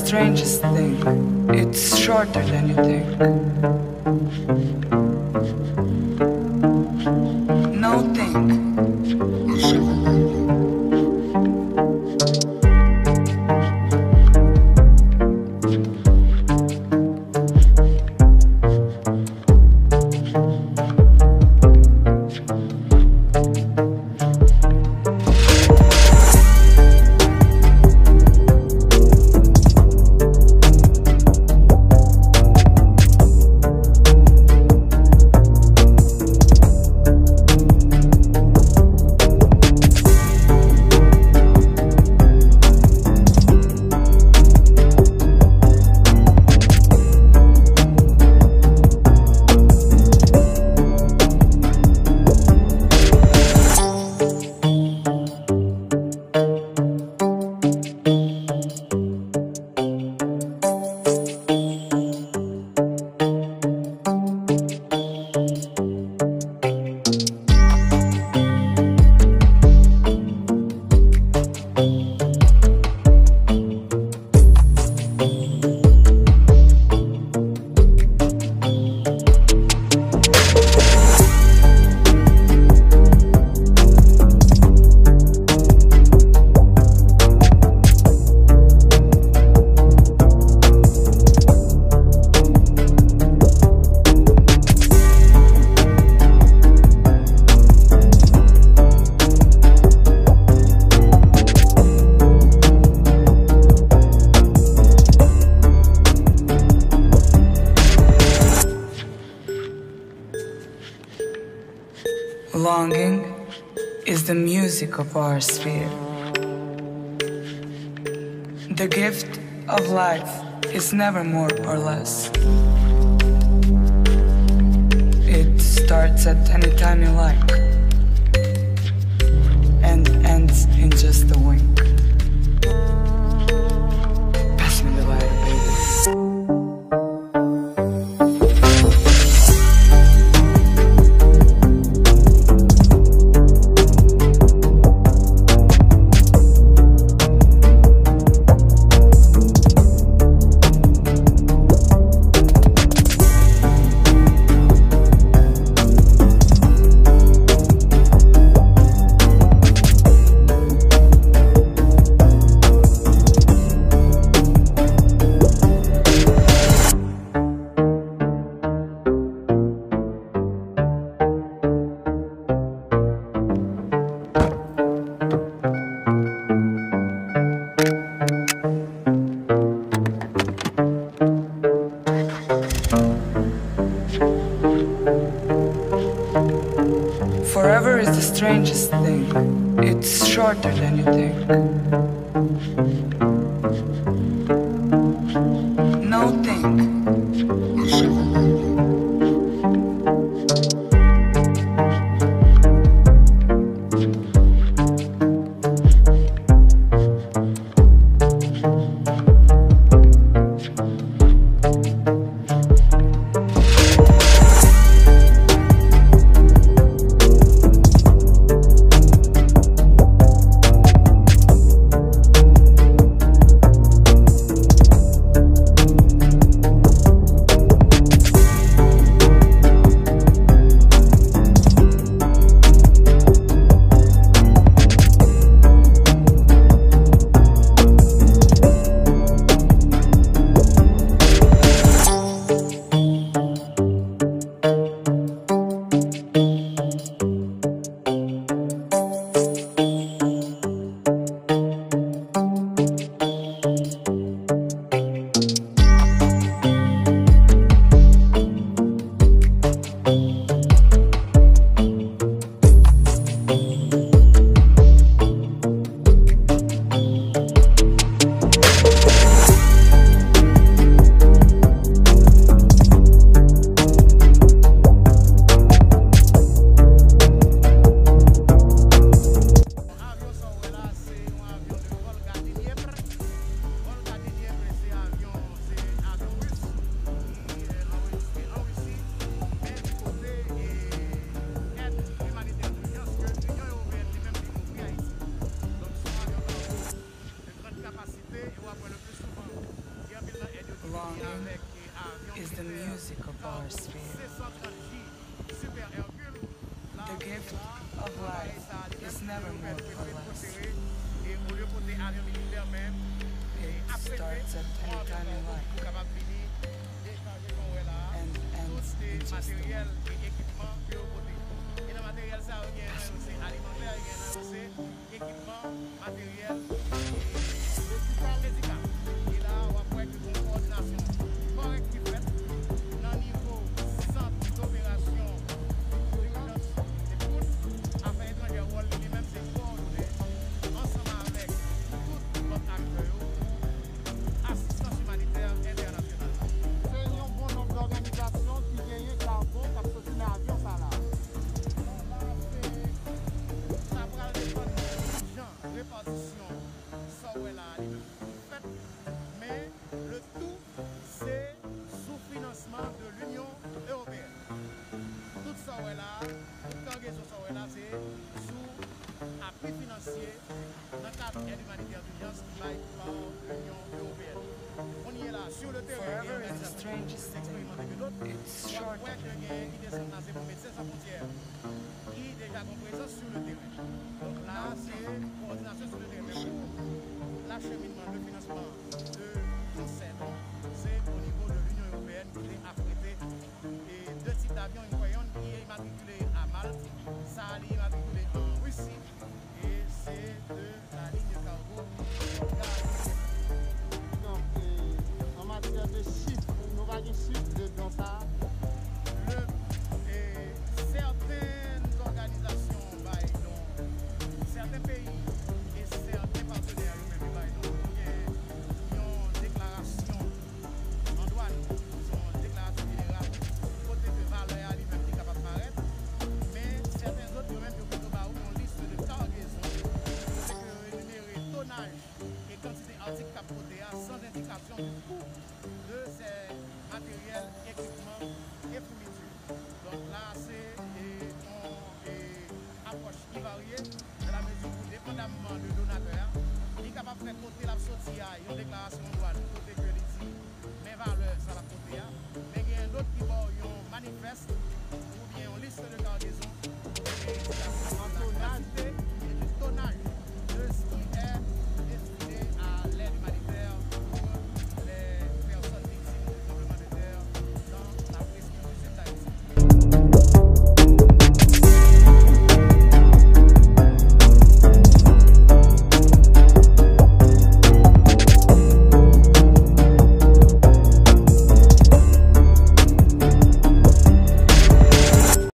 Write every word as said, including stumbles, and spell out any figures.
Strangest thing. It's shorter than you think. No think. Longing is the music of our sphere. The gift of life is never more or less. It starts at any time you like and ends in just a wink. Pass me the lighter, baby. Forever is the strangest thing. It's shorter than you think. No think. is the music of our sphere. The gift of life is never more for less. It starts at any time in life and ends in just a moment. Ekipman, materyèl, medikal. E la, w ap wè ke gen yon kowòdinasyon kòrèk ki fèt nan nivo sant doperasyon, sijans e tout afè etranjè, wòl li, li menm se kowòdone ansanm avèk tout lòt aktè yo pou asistans imanitè entènasyonal la. Se yon bon nonb dòganizasyon ki genyen kago k ap soti nan avyon sa la. Sa pral depann de jan repatisyon sa w wè la a li menm pou fèt, men le tou se sou finansman de l'Union Européenne. Tout sa w wè la, tout kangezon sa w wè la, se sou apui finansye nan kad èd imanitè dijans ki bay pa Linyon Ewopeyèn. Kounye la, sou le teren, gen òganizasyon ki plis eksperimante ke dòt. W ap wè ke gen ki desann la, se pou Medsen San Fwontyè ki deja gen prezans sou le teren. Donk la, se kowòdinasyon sou le teren. Men pou lacheminman de finansman de konsè, donk, se o nivo de Linyon Ewopeyèn ki te afrete e de tip davyon, yon kwè yonn ki imatrikile a Malt, sa a li imatrikile an Risi, e se de la ligne cargo Bulgarie. Donk, e, an matyè de chif, nou pa gen chif de don sa a. Le, e, sèten òganizasyon bay don, sèten peyi e sèten patenè yo menm yo bay don. Nou gen yon deklarasyon an dwàn, se yon deklarasyon jeneral, kote ke valè a li menm li kapab parèt, men sèten zòt yo menm yo pito ba ou yon lis de kangezon, kote ke yo enimere tonaj e kantite atik k ap pote a, san endikasyon du kou de sè materyèl, ekipman e founiti. Donk la, se, e, yon, e, apwòch ki varye, nan la mezi pou, depandamman de donatè a, li kapab fè kote l ap soti a yon deklarasyon an dwàn,